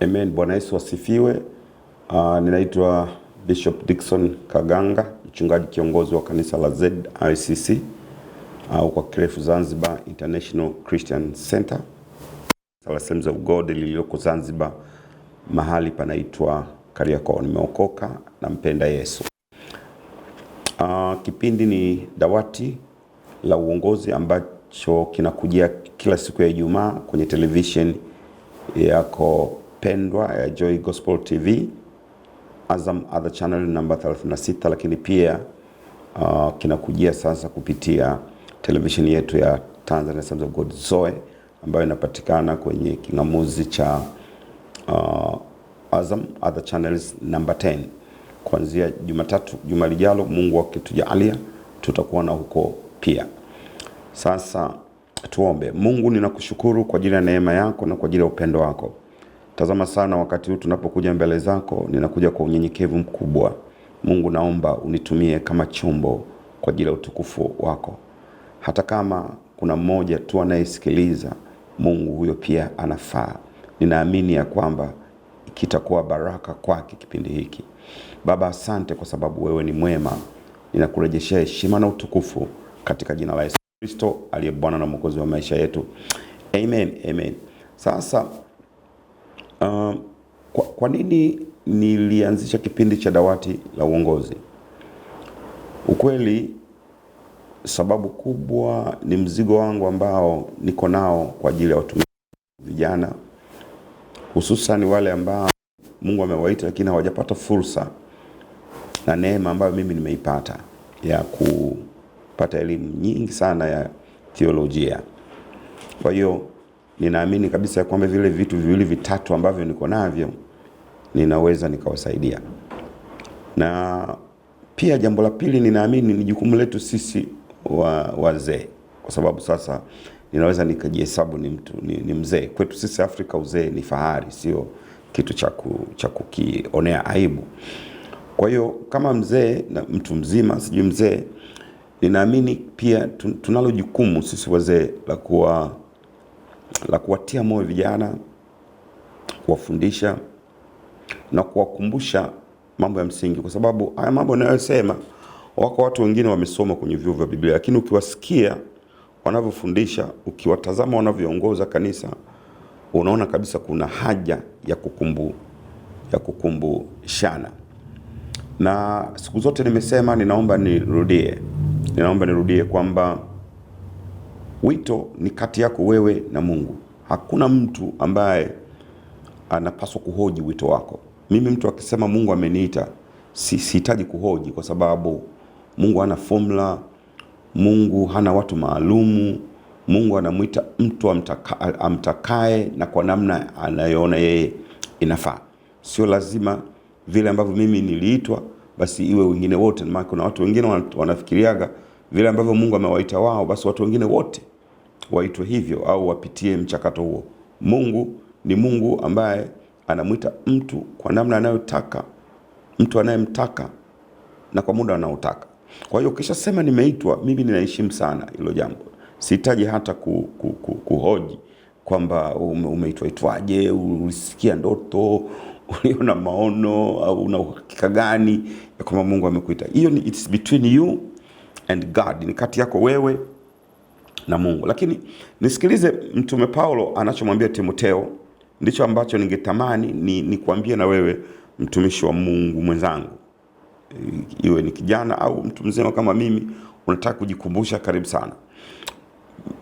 Amen. Bwana Yesu asifiwe. Ninaitwa Bishop Dickson Kaganga, mchungaji kiongozi wa kanisa la ZICC au kwa kirefu Zanzibar International Christian Center, la Assemblies of God lililoko Zanzibar, mahali panaitwa Kariakoo. Nimeokoka, nampenda Yesu. Kipindi ni dawati la uongozi ambacho kinakujia kila siku ya Ijumaa kwenye television yako pendwa ya Joy Gospel TV, Azam Other Channel namba 36, lakini pia kinakujia sasa kupitia television yetu ya Tanzania Assemblies of God Zoe ambayo inapatikana kwenye kingamuzi cha Azam Other Channels namba 10. Kuanzia Jumatatu juma lijalo, Mungu akitujalia, tutakuwa na huko pia. Sasa tuombe. Mungu, ninakushukuru kwa ajili ya neema yako na kwa ajili ya upendo wako. Tazama sana wakati huu tunapokuja mbele zako, ninakuja kwa unyenyekevu mkubwa. Mungu, naomba unitumie kama chombo kwa ajili ya utukufu wako. Hata kama kuna mmoja tu anayesikiliza, Mungu huyo pia anafaa. Ninaamini ya kwamba kitakuwa baraka kwake kipindi hiki. Baba, asante kwa sababu wewe ni mwema. Ninakurejeshea heshima na utukufu katika jina la Yesu Kristo aliye Bwana na Mwokozi wa maisha yetu. Amen, amen. Sasa kwa nini nilianzisha kipindi cha dawati la uongozi? Ukweli, sababu kubwa ni mzigo wangu ambao niko nao kwa ajili ya watumishi vijana, hususan wale ambao Mungu amewaita lakini hawajapata fursa na neema ambayo mimi nimeipata ya kupata elimu nyingi sana ya theolojia. Kwa hiyo ninaamini kabisa kwamba vile vitu viwili vitatu ambavyo niko navyo ninaweza nikawasaidia. Na pia jambo la pili, ninaamini ni jukumu letu sisi wazee, kwa sababu sasa ninaweza nikajihesabu ni mtu ni mzee. Kwetu sisi Afrika uzee ni fahari, sio kitu cha kukionea aibu. Kwa hiyo kama mzee na mtu mzima, sijui mzee, ninaamini pia tunalo jukumu sisi wazee la kuwatia moyo vijana, kuwafundisha na kuwakumbusha mambo ya msingi, kwa sababu haya mambo ninayosema, wako watu wengine wamesoma kwenye vyuo vya Biblia, lakini ukiwasikia wanavyofundisha, ukiwatazama wanavyoongoza kanisa, unaona kabisa kuna haja ya kukumbushana. Na siku zote nimesema, ninaomba nirudie kwamba wito ni kati yako wewe na Mungu. Hakuna mtu ambaye anapaswa kuhoji wito wako. Mimi mtu akisema Mungu ameniita, sihitaji kuhoji kwa sababu Mungu hana formula, Mungu hana watu maalumu. Mungu anamwita mtu amtakaye na kwa namna anayoona yeye inafaa. Sio lazima vile ambavyo mimi niliitwa basi iwe wengine wote. Maana kuna watu wengine wanafikiriaga vile ambavyo Mungu amewaita wao, basi watu wengine wote waitwe hivyo au wapitie mchakato huo. Mungu ni Mungu ambaye anamwita mtu kwa namna anayotaka, mtu anayemtaka na kwa muda anaotaka. Kwa hiyo ukishasema nimeitwa, mimi ninaheshimu sana hilo jambo. Sihitaji hata kuhoji kwamba umeitwa itwaje, ulisikia ndoto, uliona maono au una uhakika gani ya kwamba Mungu amekuita. Hiyo ni it's between you and God, ni kati yako wewe na Mungu. Lakini nisikilize Mtume Paulo anachomwambia Timotheo, ndicho ambacho ningetamani ni kuambie na wewe mtumishi wa Mungu mwenzangu, iwe ni kijana au mtu mzima kama mimi, unataka kujikumbusha, karibu sana.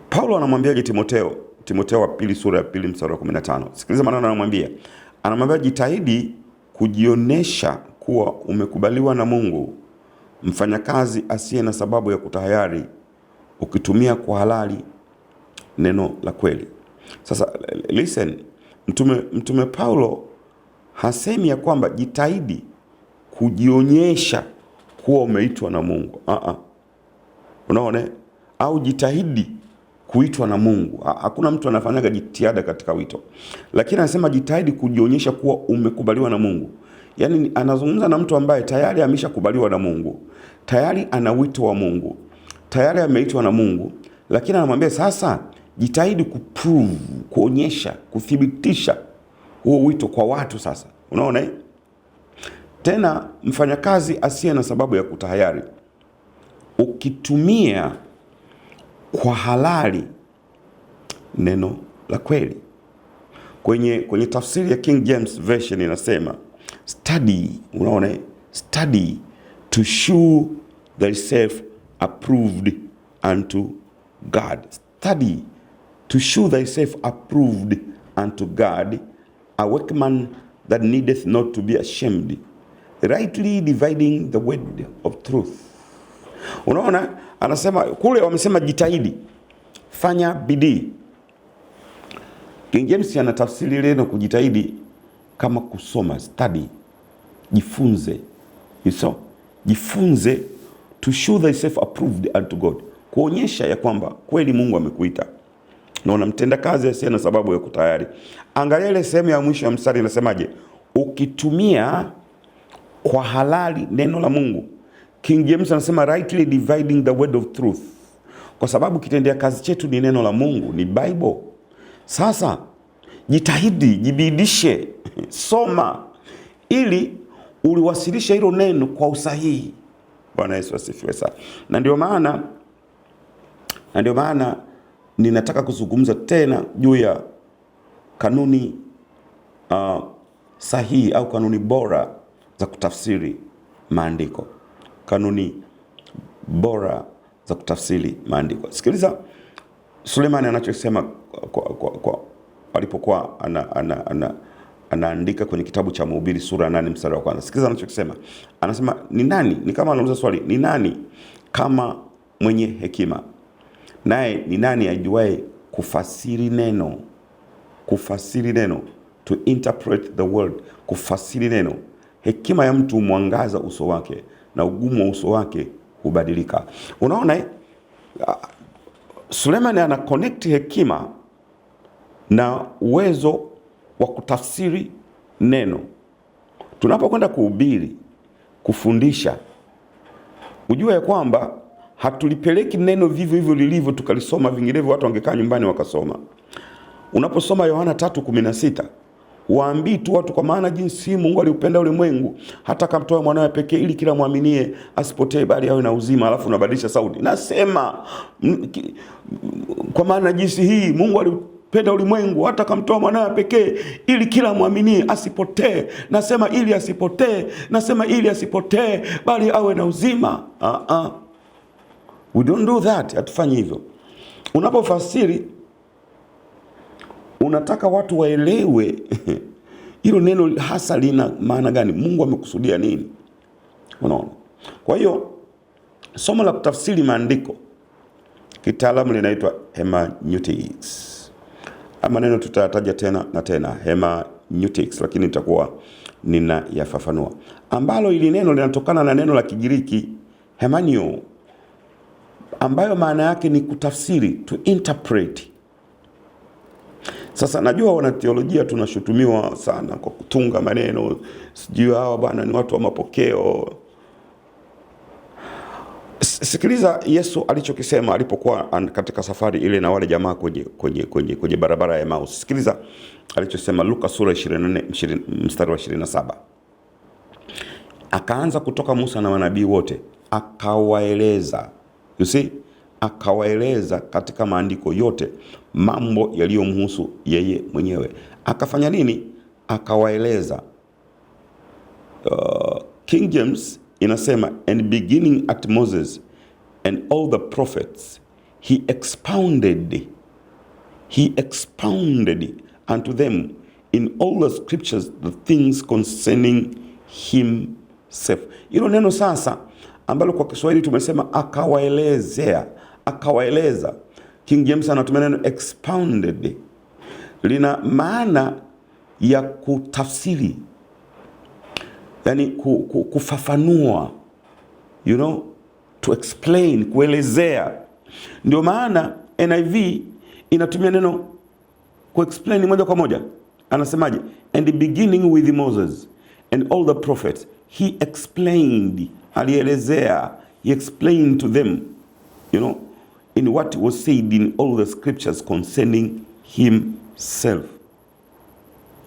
Paulo anamwambiaje Timotheo? Timotheo wa pili sura ya pili mstari wa 15. Sikiliza maneno anamwambia. Anamwambia jitahidi kujionesha kuwa umekubaliwa na Mungu, mfanyakazi asiye na sababu ya kutahayari, ukitumia kwa halali neno la kweli. Sasa listen, Mtume Paulo hasemi ya kwamba jitahidi kujionyesha kuwa umeitwa na Mungu. Unaona? Au jitahidi kuitwa na Mungu. Hakuna mtu anafanyaga jitihada katika wito, lakini anasema jitahidi kujionyesha kuwa umekubaliwa na Mungu. Yaani anazungumza na mtu ambaye tayari ameshakubaliwa na Mungu, tayari ana wito wa Mungu, tayari ameitwa na Mungu, lakini anamwambia sasa jitahidi kuprove, kuonyesha, kuthibitisha Huo wito kwa watu sasa, unaona eh? Tena mfanyakazi asiye na sababu ya kutahayari, ukitumia kwa halali neno la kweli. Kwenye tafsiri ya King James Version inasema study, unaona, study to show thyself approved unto God. Study to show thyself approved unto God, a workman that needeth not to be ashamed, rightly dividing the word of truth. Unaona, anasema kule wamesema jitahidi, fanya bidii. King James anatafsiri neno kujitahidi kama kusoma, study, jifunze. You saw? Jifunze to show thyself approved unto God, kuonyesha ya kwamba kweli Mungu amekuita. Naona mtendakazi asiye na sababu ya kutahayari. Angalia ile sehemu ya mwisho ya mstari inasemaje? Ukitumia kwa halali neno la Mungu. King James anasema rightly dividing the word of truth, kwa sababu kitendea kazi chetu ni neno la Mungu, ni Bible. Sasa jitahidi, jibidishe, soma ili uliwasilisha hilo neno kwa usahihi. Bwana Yesu asifiwe sana. Na ndio maana ninataka kuzungumza tena juu ya kanuni sahihi au kanuni bora za kutafsiri maandiko, kanuni bora za kutafsiri maandiko. Sikiliza Sulemani anachosema kwa alipokuwa anaandika kwenye kitabu cha Mhubiri sura ya 8 mstari wa kwanza. Sikiliza anachokisema. Anasema ni nani? Ni kama anauliza swali, ni nani kama mwenye hekima? Naye ni nani ajuaye kufasiri neno? Kufasiri neno, to interpret the word, kufasiri neno. Hekima ya mtu humwangaza uso wake na ugumu wa uso wake hubadilika. Unaona eh? Sulemani ana connect hekima na uwezo wa kutafsiri neno. Tunapokwenda kuhubiri, kufundisha, ujue ya kwamba hatulipeleki neno vivyo hivyo lilivyo tukalisoma, vinginevyo watu wangekaa nyumbani wakasoma. Unaposoma Yohana 3:16 waambii tu watu, kwa maana jinsi Mungu aliupenda ulimwengu hata akamtoa mwanawe pekee ili kila mwaminie asipotee bali awe na uzima, alafu unabadilisha sauti, nasema kwa maana jinsi hii Mungu aliupenda ulimwengu hata akamtoa mwanawe pekee ili kila mwaminie asipotee, nasema ili asipotee, nasema ili asipotee bali awe na uzima. Uh-uh. We don't do that, hatufanyi hivyo. Unapofasiri unataka watu waelewe hilo neno hasa lina maana gani, Mungu amekusudia nini? Unaona? Kwa hiyo somo la kutafsiri maandiko kitaalamu linaitwa hermeneutics. Maneno tutayataja tena na tena, hermeneutics, lakini nitakuwa ninayafafanua, ambalo ili neno linatokana na neno la Kigiriki hermeneuo, ambayo maana yake ni kutafsiri, to interpret. Sasa najua wanatheolojia tunashutumiwa sana kwa kutunga maneno, sijui hawa bwana ni watu wa mapokeo. Sikiliza Yesu alichokisema alipokuwa katika safari ile na wale jamaa kwenye barabara ya Emmaus. Sikiliza alichosema Luka sura 24 mstari wa 27. Akaanza kutoka Musa na manabii wote, akawaeleza. You see? Akawaeleza katika maandiko yote mambo yaliyomhusu yeye mwenyewe. Akafanya nini? Akawaeleza. King James inasema and beginning at Moses and all the prophets he expounded unto them in all the scriptures the things concerning himself. Hilo neno sasa ambalo kwa Kiswahili tumesema akawaelezea, akawaeleza. King James anatumia neno expounded, lina maana ya kutafsiri, yani kufafanua, to explain, kuelezea. Ndio maana NIV inatumia neno kuexplain moja kwa moja. Anasemaje? And beginning with Moses and all the prophets he explained, alielezea, he explained to them in what was said in all the scriptures concerning himself.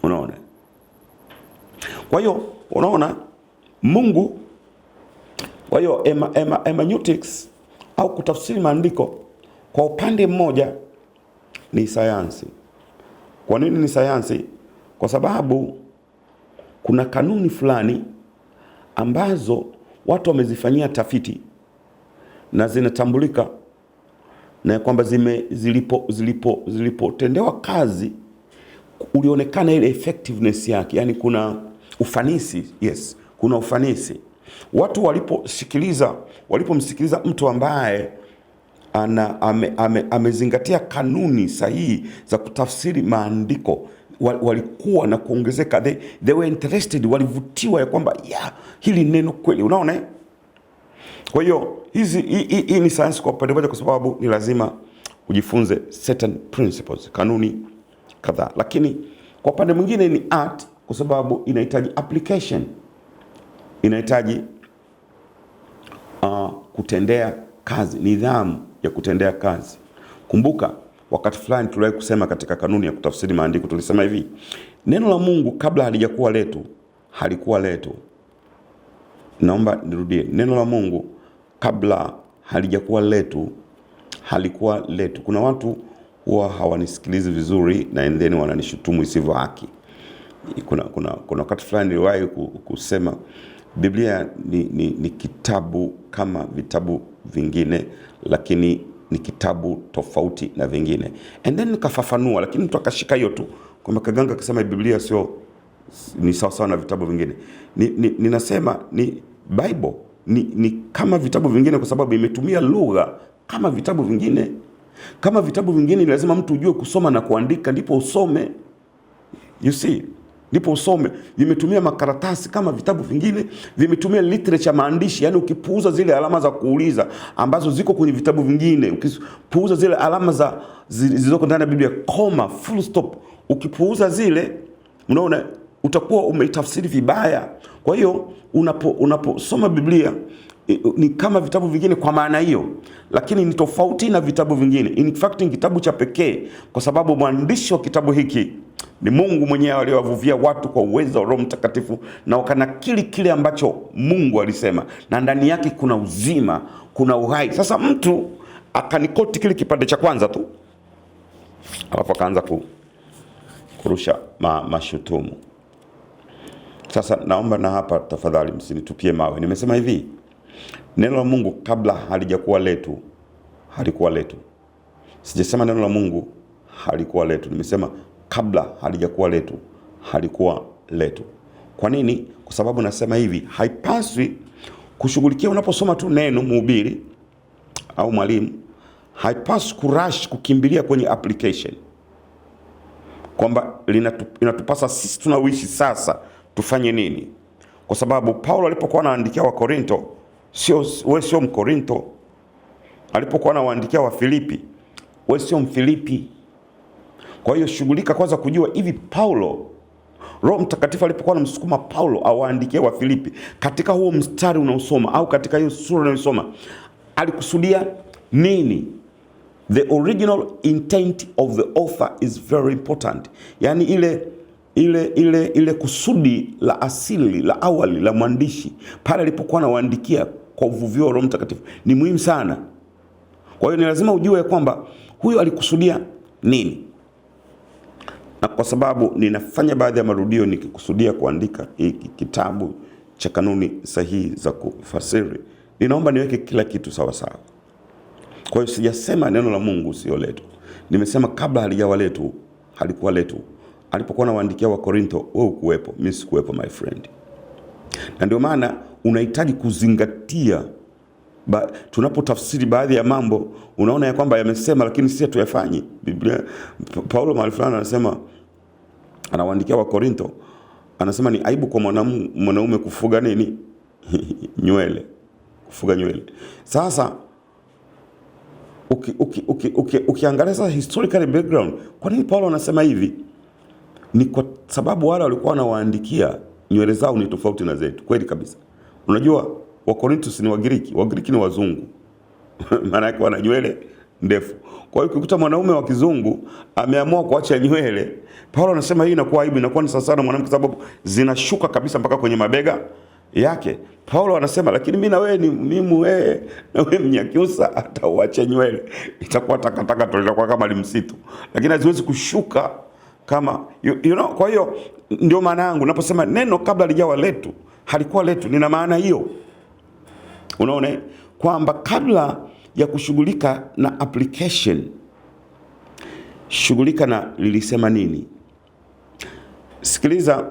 Unaona? Kwa hiyo unaona Mungu, kwa hiyo hermeneutics au kutafsiri maandiko kwa upande mmoja ni sayansi. Kwa nini ni sayansi? Kwa sababu kuna kanuni fulani ambazo watu wamezifanyia tafiti na zinatambulika na kwamba zilipotendewa kazi ulionekana ile effectiveness yake, yani kuna ufanisi. Yes, kuna ufanisi. Watu walipomsikiliza mtu ambaye amezingatia kanuni sahihi za kutafsiri maandiko, walikuwa na kuongezeka, they were interested, walivutiwa ya kwamba yeah, hili neno kweli, unaona. Kwa hiyo hii ni sayansi kwa upande mmoja, kwa sababu ni lazima ujifunze certain principles, kanuni kadhaa, lakini kwa upande mwingine ni art, kwa sababu inahitaji application, inahitaji kutendea kazi, nidhamu ya kutendea kazi. Kumbuka wakati fulani tuliwahi kusema katika kanuni ya kutafsiri maandiko, tulisema hivi: neno la Mungu kabla halijakuwa letu halikuwa letu. Naomba nirudie, neno la Mungu kabla halijakuwa letu halikuwa letu. Kuna watu huwa hawanisikilizi vizuri na endeni wananishutumu isivyo haki. Kuna wakati fulani niliwahi kusema Biblia ni kitabu kama vitabu vingine, lakini ni kitabu tofauti na vingine, and then nikafafanua, lakini mtu akashika hiyo tu kwamba Kaganga akasema Biblia sio ni sawa sawa na vitabu vingine. Ninasema ni Bible ni kama vitabu vingine kwa sababu imetumia lugha kama vitabu vingine. Kama vitabu vingine ni lazima mtu ujue kusoma na kuandika ndipo usome. You see, ndipo usome. Vimetumia makaratasi kama vitabu vingine, vimetumia literature, maandishi. Yani ukipuuza zile alama za kuuliza ambazo ziko kwenye vitabu vingine, ukipuuza zile alama za zilizoko ndani ya Biblia, comma, full stop, ukipuuza zile, unaona utakuwa umeitafsiri vibaya. Kwa hiyo unaposoma Biblia ni kama vitabu vingine kwa maana hiyo, lakini ni tofauti na vitabu vingine. In fact ni kitabu cha pekee kwa sababu mwandishi wa kitabu hiki ni Mungu mwenyewe aliyowavuvia watu kwa uwezo wa Roho Mtakatifu na wakanakili kile ambacho Mungu alisema, na ndani yake kuna uzima, kuna uhai. Sasa mtu akaniquote kile kipande cha kwanza tu, alafu akaanza kurusha mashutumu. Sasa naomba na hapa tafadhali msinitupie mawe. Nimesema hivi, neno la Mungu kabla halijakuwa letu halikuwa letu. Sijasema neno la Mungu halikuwa letu, nimesema kabla halijakuwa letu halikuwa letu. Kwa nini? Kwa sababu nasema hivi, haipaswi kushughulikia unaposoma tu neno, mhubiri au mwalimu, haipaswi kurush kukimbilia kwenye application kwamba inatupasa sisi tunaoishi sasa tufanye nini, kwa sababu Paulo alipokuwa anaandikia Wakorinto, sio wewe, sio Mkorinto. Alipokuwa anawaandikia Wafilipi, wewe sio Mfilipi. Kwa hiyo shughulika kwanza kujua hivi Paulo, Roho Mtakatifu alipokuwa anamsukuma Paulo awaandikie Wafilipi, katika huo mstari unaosoma au katika hiyo sura unayosoma alikusudia nini? The original intent of the author is very important. Yani ile kusudi la asili la awali la mwandishi pale alipokuwa anawaandikia kwa uvuvio wa Roho Mtakatifu ni muhimu sana. Kwa hiyo ni lazima ujue kwamba huyu alikusudia nini, na kwa sababu ninafanya baadhi ya marudio nikikusudia kuandika hiki kitabu cha kanuni sahihi za kufasiri, ninaomba niweke kila kitu sawa sawa. Kwa hiyo sijasema neno la Mungu sio letu, nimesema kabla halijawa letu halikuwa letu. Alipokuwa anawaandikia wa Korinto, wewe ukuwepo, mimi sikuwepo, my friend. Na ndio maana unahitaji kuzingatia tunapotafsiri baadhi ya mambo, unaona ya kwamba yamesema, lakini sisi hatuyafanyi. Biblia, Paulo mahali fulani anasema, anawaandikia wa Korinto, anasema ni aibu kwa mwanaume kufuga nini? Nywele, kufuga nywele. Sasa ukiangalia sasa historical background, kwa nini Paulo anasema hivi? Ni kwa sababu wale walikuwa wanawaandikia nywele zao ni tofauti na zetu, kweli kabisa. Unajua Wakorinto ni Wagiriki, Wagiriki ni wazungu maana yake wana nywele ndefu. Kwa hiyo ukikuta mwanaume wa kizungu ameamua kuacha nywele, Paulo anasema hii inakuwa aibu, inakuwa ni sawa sana mwanamke, sababu zinashuka kabisa mpaka kwenye mabega yake. Paulo anasema lakini mimi na wewe ni mimi, wewe na wewe Mnyakyusa, hata uache nywele itakuwa takataka tu, itakuwa kama limsitu, lakini haziwezi kushuka kama you know. Kwa hiyo ndio maana yangu naposema neno kabla lijawa letu halikuwa letu, nina maana hiyo. Unaona kwamba kabla ya kushughulika na application, shughulika na lilisema nini. Sikiliza,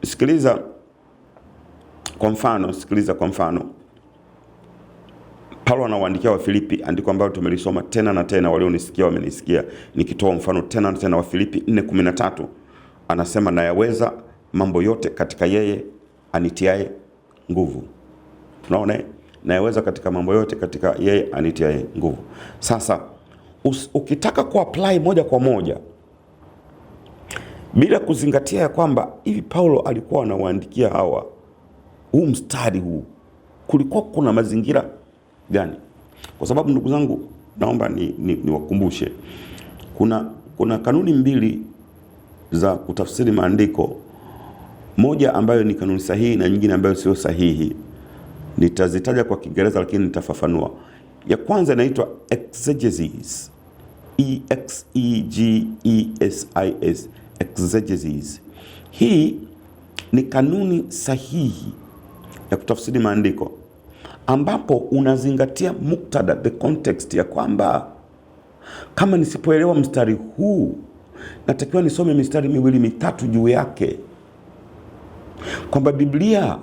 sikiliza kwa mfano, sikiliza kwa mfano, Paulo anawaandikia Wafilipi andiko ambalo tumelisoma tena na tena, walionisikia wamenisikia nikitoa mfano tena na tena. Wafilipi 4:13 anasema nayaweza mambo yote katika yeye anitiaye nguvu. Unaona, nayaweza katika mambo yote katika yeye anitiaye nguvu. Sasa ukitaka kuapply moja kwa moja bila kuzingatia ya kwamba hivi Paulo alikuwa anawaandikia hawa huu mstari huu, kulikuwa kuna mazingira gani? Kwa sababu ndugu zangu, naomba niwakumbushe ni kuna kanuni mbili za kutafsiri maandiko, moja ambayo ni kanuni sahihi na nyingine ambayo sio sahihi. Nitazitaja kwa Kiingereza lakini nitafafanua. Ya kwanza inaitwa exegesis, E X E G E S I S, exegesis. Hii ni kanuni sahihi ya kutafsiri maandiko ambapo unazingatia muktadha, the context, ya kwamba kama nisipoelewa mstari huu natakiwa nisome mistari miwili mitatu juu yake, kwamba Biblia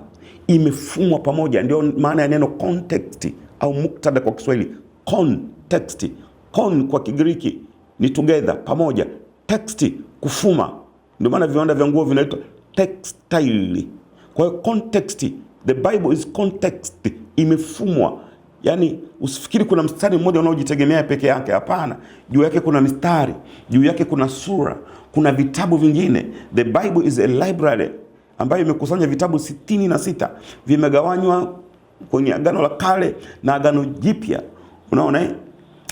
imefumwa pamoja. Ndio maana ya neno context au muktadha kwa Kiswahili. Context, con kwa Kigiriki ni together, pamoja, text kufuma. Ndio maana viwanda vya nguo vinaitwa textile. Kwa hiyo context, the Bible is context, imefumwa. Yaani usifikiri kuna mstari mmoja unaojitegemea peke yake. Hapana, juu yake kuna mistari, juu yake kuna sura, kuna vitabu vingine. The Bible is a library ambayo imekusanya vitabu 66 vimegawanywa kwenye Agano la Kale na Agano Jipya, unaona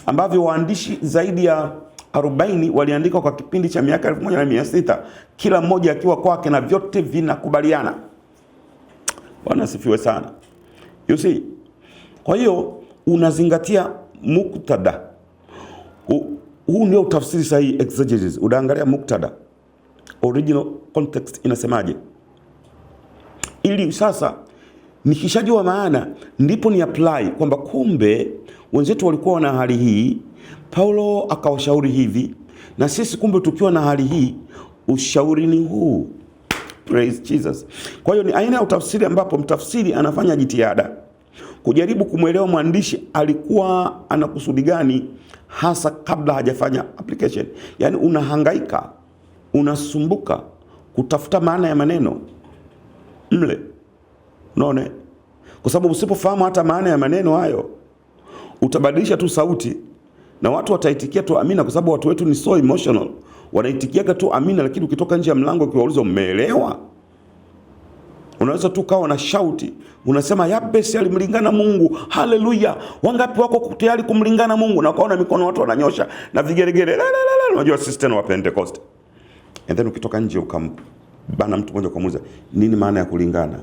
ambavyo waandishi zaidi ya 40 waliandika kwa kipindi cha miaka 1600, kila mmoja akiwa kwake, na vyote vinakubaliana. Bwana asifiwe sana. You see? Kwa hiyo unazingatia muktadha. Huu ndio utafsiri sahihi exegesis. Unaangalia muktadha, original context inasemaje, ili sasa nikishajua maana ndipo ni apply kwamba kumbe wenzetu walikuwa na hali hii, Paulo akawashauri hivi, na sisi kumbe tukiwa na hali hii ushauri ni huu. Praise Jesus. Kwa hiyo ni aina ya utafsiri ambapo mtafsiri anafanya jitihada kujaribu kumwelewa mwandishi alikuwa ana kusudi gani hasa kabla hajafanya application. Yaani unahangaika, unasumbuka kutafuta maana ya maneno mle, unaona, kwa sababu usipofahamu hata maana ya maneno hayo utabadilisha tu sauti na watu wataitikia tu amina, kwa sababu watu wetu ni so emotional, wanaitikiaga tu amina, lakini ukitoka nje ya mlango ukiwauliza umeelewa, unaweza tu kawa na shauti unasema Yabesi alimlingana Mungu, haleluya! Wangapi wako tayari kumlingana Mungu? Na ukaona mikono watu wananyosha na vigeregere, la la la. Unajua sisi tena wa Pentecost. And then ukitoka nje ukambana mtu mmoja ukamuuliza nini maana ya kulingana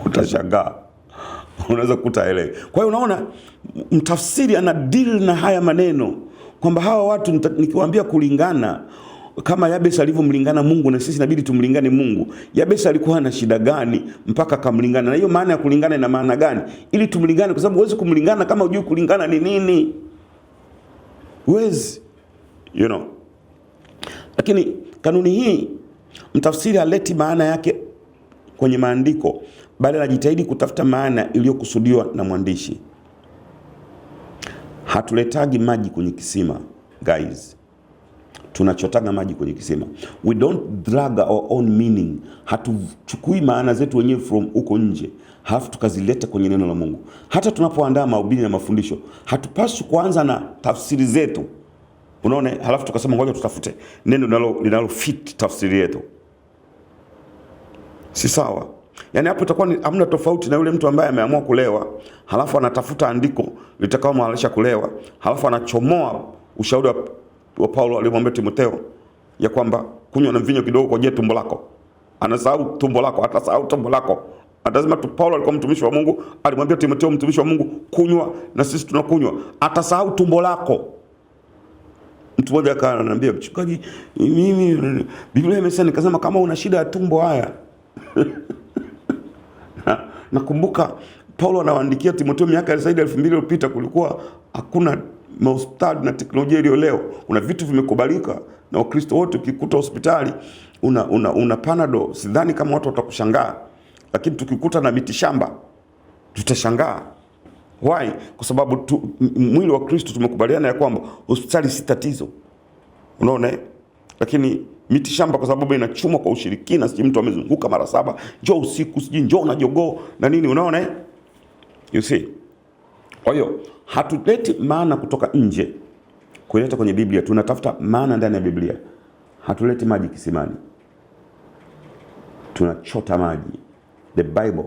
utashangaa, unaweza kukuta elewi. Kwa hiyo unaona mtafsiri ana deal na haya maneno kwamba hawa watu nikiwaambia kulingana kama Yabesi alivyomlingana Mungu na sisi inabidi tumlingane Mungu. Yabesi alikuwa na shida gani mpaka akamlingana? Na hiyo maana ya kulingana ina maana gani? Ili tumlingane, kwa sababu huwezi kumlingana kama hujui kulingana ni nini. Huwezi. You know. Lakini kanuni hii mtafsiri haleti maana yake kwenye maandiko, bali anajitahidi kutafuta maana iliyokusudiwa na mwandishi. Hatuletagi maji kwenye kisima, guys. Tunachotaga maji kwenye kisima. We don't drag our own meaning. Hatuchukui maana zetu wenyewe from huko nje halafu tukazileta kwenye neno la Mungu. Hata tunapoandaa mahubiri na mafundisho, hatupaswi kuanza na tafsiri zetu, unaona, halafu tukasema ngoja tutafute neno linalo fit tafsiri yetu. Si sawa. Yaani hapo itakuwa hamna tofauti na yule mtu ambaye ameamua kulewa halafu anatafuta andiko litakaomhalalisha kulewa, halafu anachomoa ushauri wa Paulo aliyomwambia Timotheo ya kwamba kunywa na mvinyo kidogo kwa ajili ya tumbo lako. Anasahau tumbo lako, atasahau tumbo lako. Atasema tu Paulo alikuwa mtumishi wa Mungu, alimwambia Timotheo mtumishi wa Mungu kunywa, na sisi tunakunywa. Atasahau tumbo lako. Mtu mmoja akawa ananiambia, mchungaji, mimi Biblia imesema, nikasema kama una shida ya tumbo haya. Nakumbuka Paulo anawaandikia Timotheo miaka zaidi ya 2000 iliyopita, kulikuwa hakuna mahospitali na teknolojia iliyo leo. Kuna vitu vimekubalika na Wakristo wote. Ukikuta hospitali una Panadol, sidhani kama watu watakushangaa, lakini tukikuta na mitishamba tutashangaa. Why? Kwa sababu mwili wa Kristo tumekubaliana ya kwamba hospitali si tatizo, unaona eh? Lakini mitishamba kwa sababu inachumwa kwa ushirikina, sijui mtu amezunguka mara 7, njoo usiku, sijui njoo na jogoo na nini, unaona eh? You see? Kwa hiyo hatuleti maana kutoka nje kuileta kwenye Biblia, tunatafuta maana ndani ya Biblia. Hatuleti maji kisimani, tunachota maji. The Bible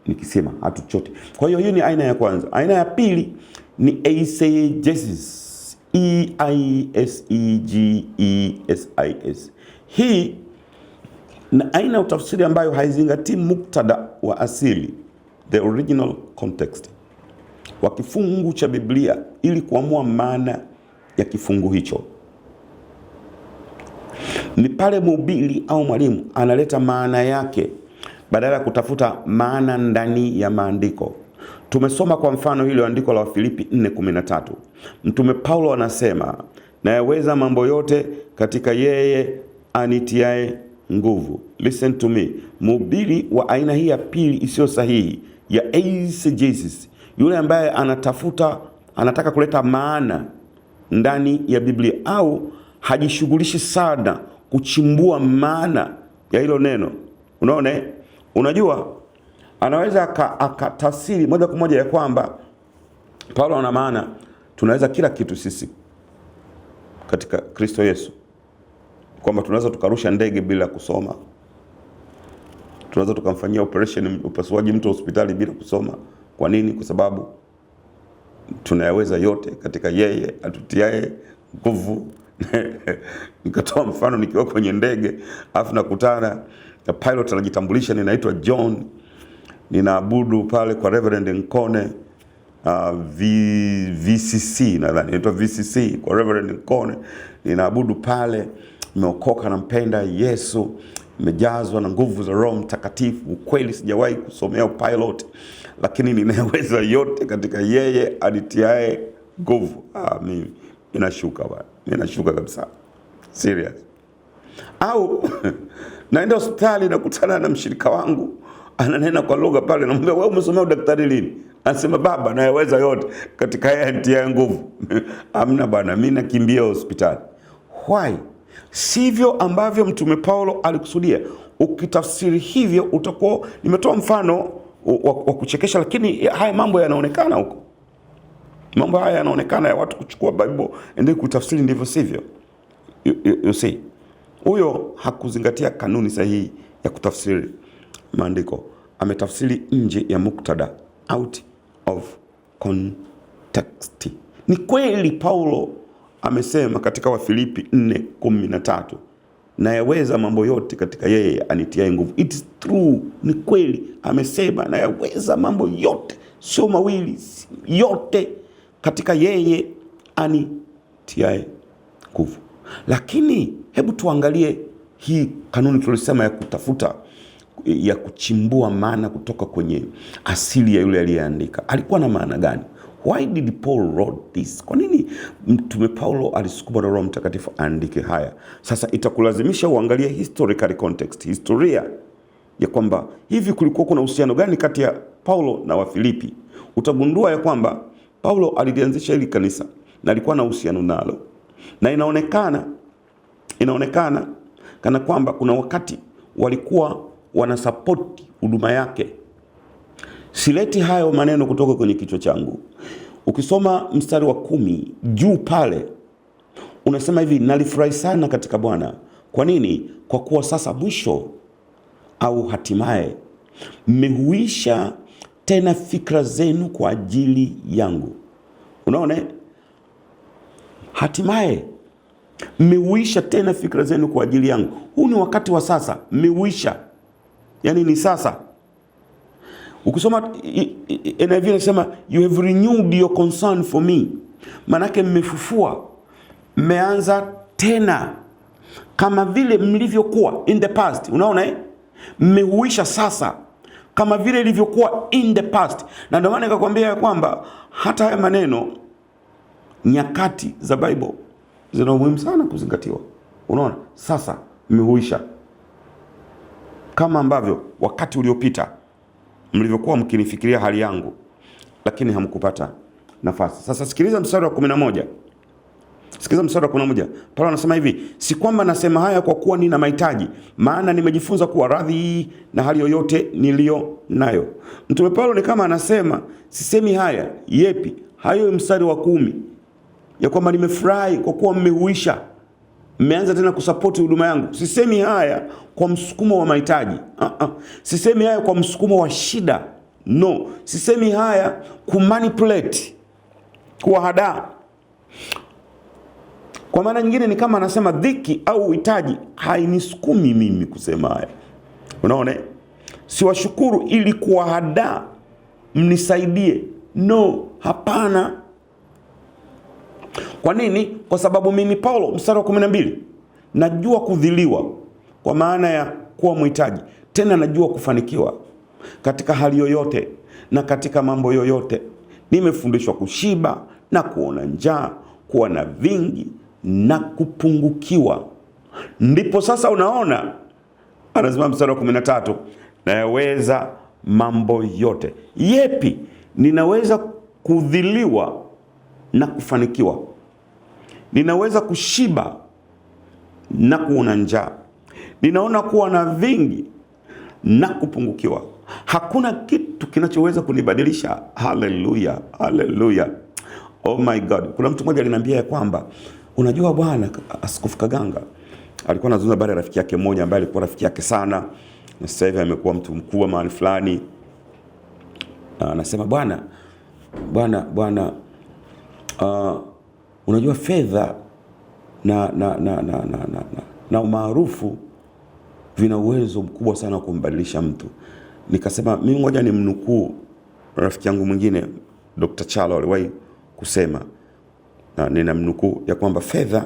ni kisima, hatuchoti. Kwa hiyo hii ni aina ya kwanza. Aina ya pili ni eisegesis, E I S E G E S I S. Hii ni aina ya utafsiri ambayo haizingatii muktadha wa asili, the original context wa kifungu cha Biblia ili kuamua maana ya kifungu hicho. Ni pale mhubiri au mwalimu analeta maana yake badala ya kutafuta maana ndani ya maandiko. Tumesoma kwa mfano hilo andiko la Wafilipi 4:13. Mtume Paulo anasema, nayaweza mambo yote katika yeye anitiaye nguvu. Listen to me. Mhubiri wa aina hii ya pili isiyo sahihi ya eisegesis, yule ambaye anataka kuleta maana ndani ya Biblia au hajishughulishi sana kuchimbua maana ya hilo neno. Unaona? Unajua, anaweza akatafsiri moja kwa moja ya kwamba Paulo ana maana tunaweza kila kitu sisi katika Kristo Yesu, kwamba tunaweza tukarusha ndege bila kusoma, tunaweza tukamfanyia operation upasuaji mtu hospitali bila kusoma. Kwa nini? Kwa sababu tunayaweza yote katika yeye atutiaye nguvu. Nikatoa mfano nikiwa kwenye ndege, afu nakutana na pilot anajitambulisha, ninaitwa John, ninaabudu pale kwa Reverend Nkone, VCC nadhani inaitwa VCC, kwa Reverend Nkone ninaabudu pale, nimeokoka, nampenda Yesu, nimejazwa na nguvu za Roho Mtakatifu. Ukweli sijawahi kusomea pilot, lakini ninaweza yote katika yeye anitiaye nguvu. Mimi ninashuka bwana, ninashuka kabisa, serious. Au naenda hospitali nakutana na mshirika wangu ananena kwa lugha pale, namwambia wewe umesomea udaktari lini? Anasema baba, nayaweza yote katika yeye anitiaye nguvu. Amna bwana, mimi nakimbia hospitali. Why? Sivyo ambavyo Mtume Paulo alikusudia. Ukitafsiri hivyo utakuwa, nimetoa mfano wa kuchekesha, lakini haya mambo yanaonekana huko. Mambo haya yanaonekana ya watu kuchukua Bible ndio kutafsiri ndivyo sivyo. You see. Huyo hakuzingatia kanuni sahihi ya kutafsiri maandiko. Ametafsiri nje ya muktadha, out of context. Ni kweli Paulo amesema katika Wafilipi 4:13, nayaweza mambo yote katika yeye anitiaye nguvu. It is true, ni kweli amesema nayaweza mambo yote, sio mawili, yote katika yeye anitiaye nguvu. Lakini hebu tuangalie hii kanuni tulisema ya kutafuta, ya kuchimbua maana kutoka kwenye asili ya yule aliyeandika. Alikuwa na maana gani? Why did Paul wrote this? Kwa nini Mtume Paulo alisukumwa na Roho Mtakatifu aandike haya? Sasa itakulazimisha uangalie historical context, historia ya kwamba hivi kulikuwa kuna uhusiano gani kati ya Paulo na Wafilipi. Utagundua ya kwamba Paulo alilianzisha hili kanisa na alikuwa na uhusiano nalo, na inaonekana kana kwamba kuna wakati walikuwa wanasapoti huduma yake. Sileti hayo maneno kutoka kwenye kichwa changu. Ukisoma mstari wa 10 juu pale unasema hivi, nalifurahi sana katika Bwana. Kwa nini? Kwa kuwa sasa mwisho au hatimaye mmehuisha tena fikra zenu kwa ajili yangu. Unaona, hatimaye mmeuisha tena fikra zenu kwa ajili yangu. Huu ni wakati wa sasa, mmeuisha, yaani ni sasa. Ukisoma NIV inasema you have renewed your concern for me, manake mmefufua, mmeanza tena kama vile mlivyokuwa in the past. Unaona eh? Mmehuisha sasa kama vile ilivyokuwa in the past, na ndio maana nikakwambia ya kwamba hata haya maneno nyakati za Bible zina umuhimu sana kuzingatiwa. Unaona, sasa mmehuisha kama ambavyo wakati uliopita mlivyokuwa mkinifikiria hali yangu, lakini hamkupata nafasi. Sasa sikiliza mstari wa 11. Sikiliza mstari wa 11. Paulo anasema hivi, si kwamba nasema haya kwa kuwa nina mahitaji, maana nimejifunza kuwa radhi na hali yoyote niliyo nayo. Mtume Paulo ni kama anasema sisemi haya yepi, hayo mstari wa 10 ya kwamba nimefurahi kwa kuwa mmehuisha, mmeanza tena kusapoti huduma yangu. Sisemi haya kwa msukumo wa mahitaji. Sisemi haya kwa msukumo wa shida. No, sisemi haya kumanipulate, kuwahadaa. Kwa maana nyingine ni kama anasema dhiki au uhitaji hainisukumi mimi kusema haya. Unaona? Siwashukuru ili kuwahadaa mnisaidie. No, hapana. Kwa nini? Kwa sababu mimi Paulo, mstari wa 12, najua kudhiliwa kwa maana ya kuwa mhitaji, tena najua kufanikiwa katika hali yoyote na katika mambo yoyote. Nimefundishwa kushiba na kuona njaa, kuwa na vingi na kupungukiwa. Ndipo sasa unaona anasema mstari wa 13, nayaweza mambo yote. Yepi? Ninaweza kudhiliwa na kufanikiwa, ninaweza kushiba na kuona njaa, ninaona kuwa na vingi na kupungukiwa. Hakuna kitu kinachoweza kunibadilisha. Haleluya, haleluya! Oh my God. Kuna mtu mmoja aliniambia ya kwamba unajua bwana, Askofu Kaganga alikuwa anazungumza habari ya rafiki yake mmoja ambaye alikuwa rafiki yake sana na sasa hivi amekuwa mtu mkubwa mahali fulani. Anasema bwana bwana bwana, unajua fedha na umaarufu vina uwezo mkubwa sana wa kumbadilisha mtu. Nikasema mimi ngoja ni mnukuu rafiki yangu mwingine Dr. Chalo aliwahi kusema, na ninamnukuu ya kwamba fedha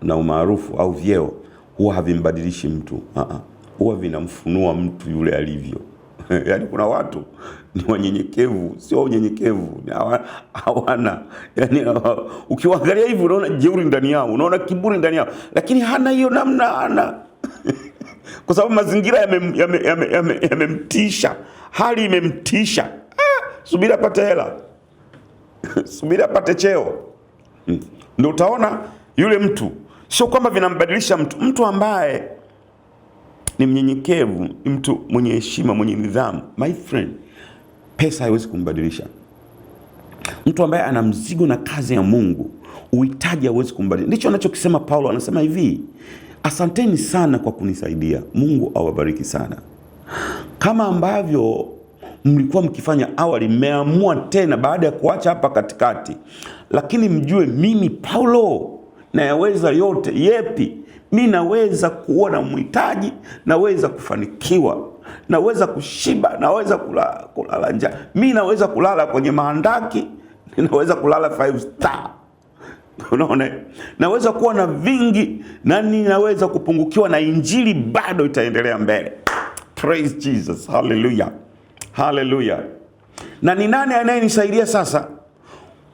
na umaarufu au vyeo huwa havimbadilishi mtu, huwa vinamfunua mtu yule alivyo. Yaani kuna watu ni wanyenyekevu, sio unyenyekevu, hawana yani, ukiwaangalia hivi unaona jeuri ndani yao, unaona kiburi ndani yao, lakini hana hiyo namna, hana kwa sababu mazingira yamemtisha, hali imemtisha. Subiri apate hela subiri apate cheo, ndio utaona yule mtu. Sio kwamba vinambadilisha mtu. Mtu ambaye ni mnyenyekevu, ni mtu mwenye heshima, mwenye nidhamu, my friend, pesa haiwezi kumbadilisha. Mtu ambaye ana mzigo na kazi ya Mungu, uhitaji hauwezi kumbadilisha. Ndicho anachokisema Paulo, anasema hivi, asanteni sana kwa kunisaidia, Mungu awabariki sana. Kama ambavyo mlikuwa mkifanya awali, mmeamua tena baada ya kuacha hapa katikati, lakini mjue mimi Paulo nayaweza yote. Yepi? Mi naweza kuwa na mhitaji, naweza kufanikiwa, naweza kushiba, naweza kulala njaa, mi naweza kulala kwenye mahandaki, ninaweza kulala 5 star. Unaona, naweza kuwa na vingi na ninaweza kupungukiwa, na injili bado itaendelea mbele. Praise Jesus, hallelujah, hallelujah. Na ni nani anayenisaidia sasa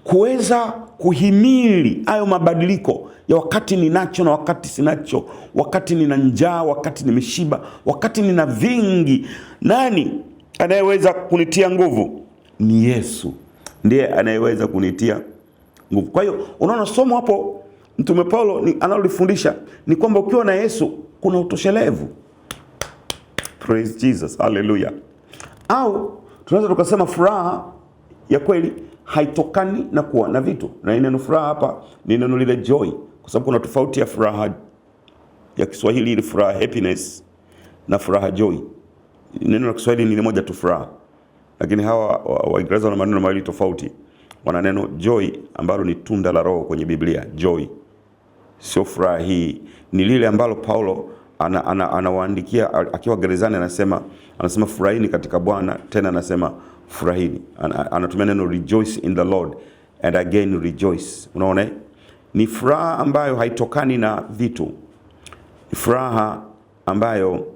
kuweza kuhimili hayo mabadiliko ya wakati ninacho na wakati sinacho, wakati nina njaa, wakati nimeshiba, wakati nina vingi? Nani anayeweza kunitia nguvu? Ni Yesu ndiye anayeweza kunitia nguvu. Kwa hiyo unaona somo hapo Mtume Paulo analolifundisha ni kwamba ukiwa na Yesu kuna utoshelevu. Praise Jesus, hallelujah. Au tunaweza tukasema furaha ya kweli haitokani na kuwa na vitu. Na neno furaha hapa ni neno lile joy, kwa sababu kuna tofauti ya furaha ya Kiswahili ile furaha happiness na furaha joy. Neno la Kiswahili ni moja tu, furaha. Lakini hawa Waingereza wana maneno mawili tofauti. Wana neno joy ambalo ni tunda la Roho kwenye Biblia. Joy sio furaha hii, ni lile ambalo Paulo anawaandikia akiwa gerezani, anasema furahini katika Bwana, tena anasema furahini. Anatumia neno rejoice in the Lord and again rejoice. Unaona, ni furaha ambayo haitokani na vitu, ni furaha ambayo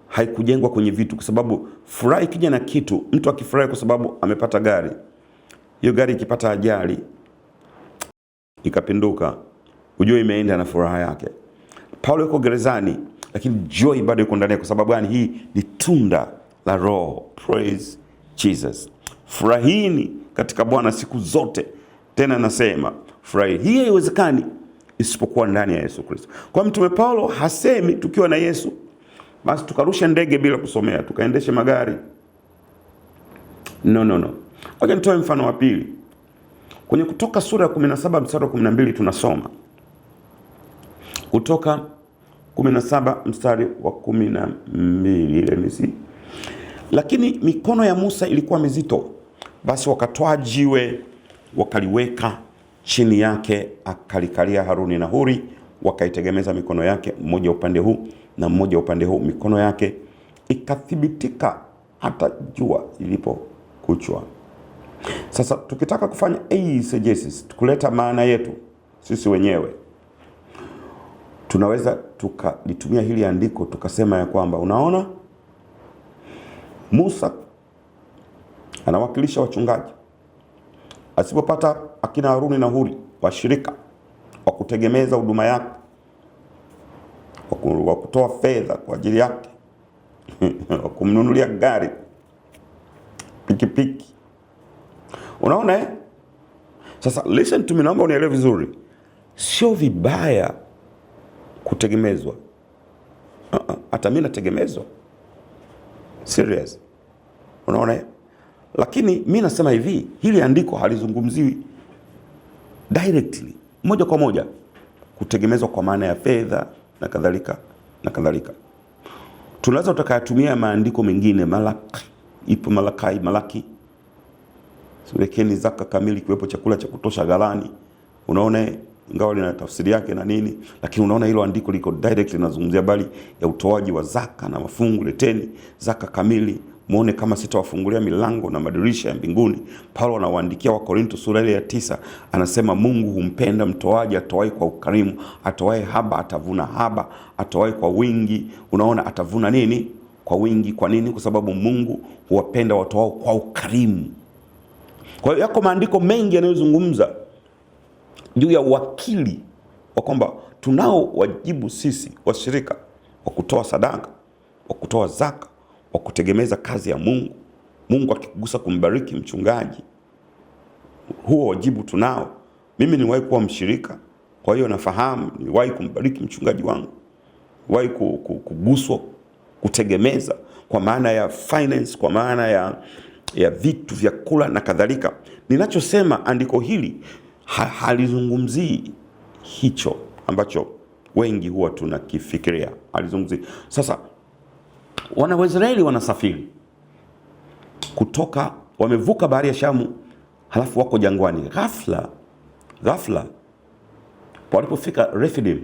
haikujengwa kwenye vitu, kwa sababu furaha ikija na kitu, mtu akifurahi kwa sababu amepata gari, hiyo gari ikipata ajali ikapinduka, ujue imeenda na furaha yake. Paulo yuko gerezani, lakini joy bado yuko ndani. Kwa sababu gani? Hii ni tunda la Roho. Praise Jesus. Furahini katika Bwana siku zote, tena nasema furahi. Hii haiwezekani isipokuwa ndani ya Yesu Kristo. Kwa Mtume Paulo hasemi tukiwa na Yesu basi tukarusha ndege bila kusomea, tukaendeshe magari. No, no, no. Ngoja nitoe mfano wa pili. Kwenye Kutoka sura ya 17 mstari wa 12 tunasoma Kutoka 17 mstari wa 12, let me see. Lakini mikono ya Musa ilikuwa mizito, basi wakatwaa jiwe wakaliweka chini yake, akalikalia Haruni na Huri, wakaitegemeza mikono yake, mmoja upande huu na mmoja upande huu, mikono yake ikathibitika hata jua ilipokuchwa. Sasa tukitaka kufanya eisegesis, kuleta maana yetu sisi wenyewe, tunaweza tukalitumia hili andiko tukasema ya kwamba unaona, Musa anawakilisha wachungaji, asipopata akina Haruni na Huri washirika wa kutegemeza huduma yake, wa kutoa fedha kwa ajili yake wa kumnunulia gari, pikipiki. Unaona eh? Sasa listen to me, naomba unielewe vizuri. Sio vibaya kutegemezwa. Hata mimi nategemezwa. Serious. Unaona eh? Lakini mimi nasema hivi, hili andiko halizungumziwi directly, moja kwa moja kutegemezwa kwa maana ya fedha na kadhalika na kadhalika. Tunaweza tukayatumia maandiko mengine, Malaki, ipo Malakai, Malaki, wekeni zaka kamili, kiwepo chakula cha kutosha ghalani. Unaona, ingawa lina tafsiri yake na nini, lakini unaona hilo andiko liko direct linazungumzia bali ya utoaji wa zaka na mafungu. Leteni zaka kamili, muone kama sitawafungulia milango na madirisha ya mbinguni. Paulo anawaandikia wa Korinto sura ile ya 9, anasema Mungu humpenda mtoaji atoae kwa ukarimu, atoae haba atavuna haba, atoae kwa wingi, unaona atavuna nini? Kwa wingi. Kwa nini? Kwa sababu Mungu huwapenda watoao kwa ukarimu. Kwa hiyo yako maandiko mengi yanayozungumza juu ya uwakili wa kwamba tunao wajibu sisi washirika wa kutoa sadaka, wa kutoa zaka, wa kutegemeza kazi ya Mungu. Mungu akikugusa kumbariki mchungaji, huo wajibu tunao. Mimi niliwahi kuwa mshirika, kwa hiyo nafahamu, niliwahi kumbariki mchungaji wangu, niliwahi kuguswa kutegemeza kwa maana ya finance, kwa maana ya vitu vya kula na kadhalika. Ninachosema andiko hili halizungumzii hicho ambacho wengi huwa tunakifikiria, halizungumzii. Sasa wana wa Israeli wanasafiri kutoka, wamevuka bahari ya Shamu, halafu wako jangwani. Ghafla ghafla walipofika Refidim,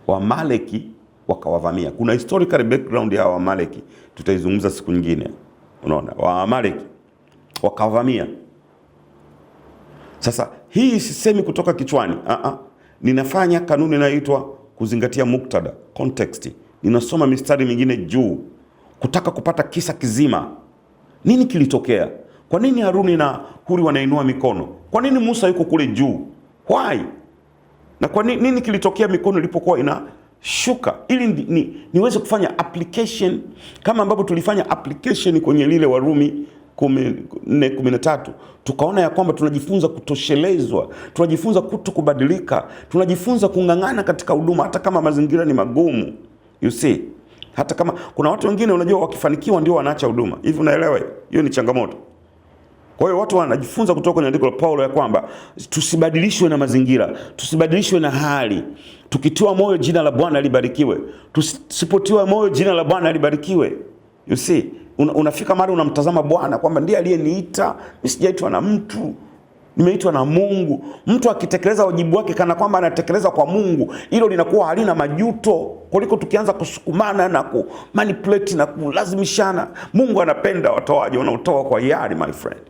Waamaleki wakawavamia. Kuna historical background ya Waamaleki, tutaizungumza siku nyingine. Unaona, Waamaleki wakawavamia. Sasa hii sisemi kutoka kichwani, ninafanya kanuni inayoitwa kuzingatia muktadha, context. Ninasoma mistari mingine juu kutaka kupata kisa kizima. Nini kilitokea? Kwa nini Haruni na Huri wanainua mikono? Kwa nini Musa yuko kule juu? Why? Na kwa nini kilitokea mikono ilipokuwa inashuka? Ili niweze kufanya application kama ambavyo tulifanya application kwenye lile Warumi 4:13, tukaona ya kwamba tunajifunza kutoshelezwa, tunajifunza kutokubadilika, tunajifunza kung'ang'ana katika huduma hata kama mazingira ni magumu. You see, hata kama kuna watu wengine unajua wakifanikiwa ndio wanaacha huduma. Hivi unaelewa? Hiyo ni changamoto. Kwa hiyo watu wanajifunza kutoka kwenye andiko la Paulo ya kwamba tusibadilishwe na mazingira, tusibadilishwe na hali. Tukitiwa moyo jina la Bwana libarikiwe, tusipotiwa moyo jina la Bwana libarikiwe. You see, Unafika mahali unamtazama Bwana kwamba ndiye aliyeniita, mimi sijaitwa na mtu, nimeitwa na Mungu. Mtu akitekeleza wajibu wake kana kwamba anatekeleza kwa Mungu, hilo linakuwa halina majuto, kuliko tukianza kusukumana na kumanipulate na kulazimishana. Mungu anapenda watoaji wanaotoa kwa hiari, my friend.